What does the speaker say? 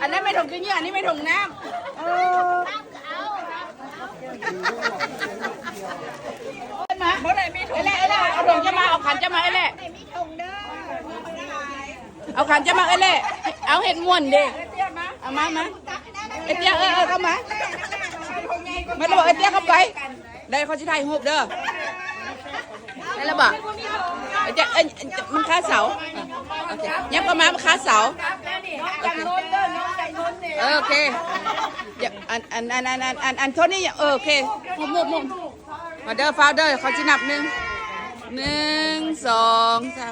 ອັນນັ້ນແມ່ຖົງຂີ້ເຫຍື້ອ ອັນນີ້ແມ່ຖົງນ້ຳ. ມາ ເອີຍແຫຼະ ເອີຍແຫຼະ ເອົາຖົງຈະມາ ເອົາຂັນຈະມາ ເອີຍແຫຼະ ເອົາຂັນຈະມາ ເອີຍແຫຼະ ເອົາເຮັດມ່ວນເດ້ ເອົາມາ ມາ ເອີຍເຕ້ຍ ເອີ ເອີ ເຂົ້າມາ ມາລະບອກ ເອີຍເຕ້ຍ ເຂົ້າໄປ ໄດ້ ເຂົາຊິຖ່າຍຮູບເດີ ໄດ້ລະບອກ ເອີຍເຕ້ຍ ເອີຍ ມັນຄາເສົາ ໂອເຄ ຍັບເຂົ້າມາ ມັນຄາເສົາ ໂອເຄ ເອີ ໂອເຄ ອັນ ອັນ ອັນ ອັນ ອັນ ອັນ ອັນໂທນີ້ ເອີ ໂອເຄ ມຸບ ມຸບ ມຸບ ມາເດີ ຟ້າວເດີ ເຂົາຊິນັບ ໜຶ່ງ ໜຶ່ງ ສອງ ສາມ